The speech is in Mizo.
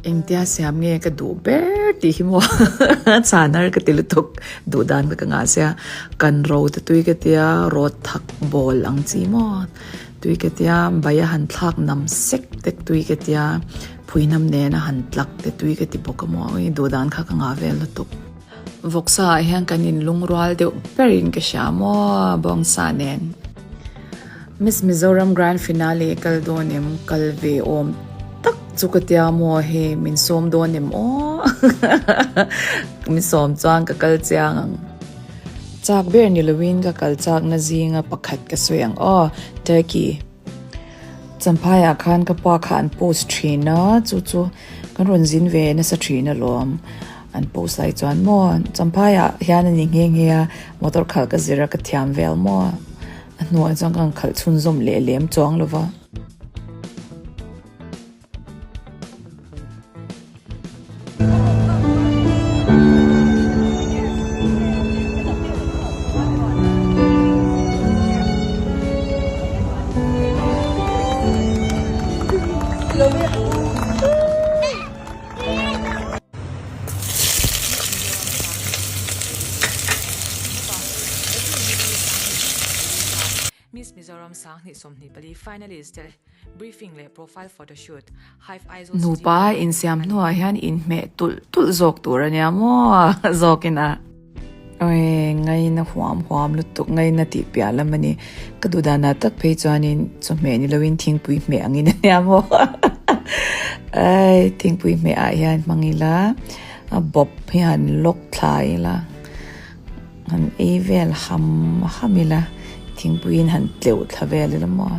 Engtia siam nge ka duh ber tih hi maw chhan har ka ti lutuk duh dan ka ngah sia kan ro te tui ka tia rawt thak bawl ang chi maw tui ka tia bai a han thlak nam sek tek tui ka tia phui nam nen a han tlak te tui ka ti bawk a maw duh dan kha ka ngah vel lutuk. Vawksa ah hian kan in lungrual deuh ber in ka hria maw bawngsa nen. Miss Mizoram Grand Finale kal dawn em kal ve awm tak chu ka tia maw hei min sawm dawn em aw min sawm chuan ka kal chiang ang. Chak ber ni lovin ka kal chakna zinga pakhat ka sawi ang aw Turkey Champhai ah khan ka pa kha an post thin a chu chu kan rawn zin ve nasa thin alawm an post lai chuan maw Champhai ah hian a ni nghe nghe a motor khalh ka zir a ka thiam vel maw. A hnuah chuan ka han khalh chhunzawm leh lem chuang lo va. Miss Mizoram 2024 finalist te briefing leh profile photoshoot Hive Aizawl City Nupa insiam hnuah hian inhmeh tulh tulh zawk tur a nia maw zawkin a. Oi ngaina huam huam lutuk ngaina tih piah lam a ni. Ka duh danah tak phei chuanin chawhmeh ni loin thingpui hmeh angin a nia maw. Ai thingpui hmeh ah hian hmang ila a bawp hi han lawk thla ila han ei vel ham ham ila thingpuiin han tleuh thla vel ila maw.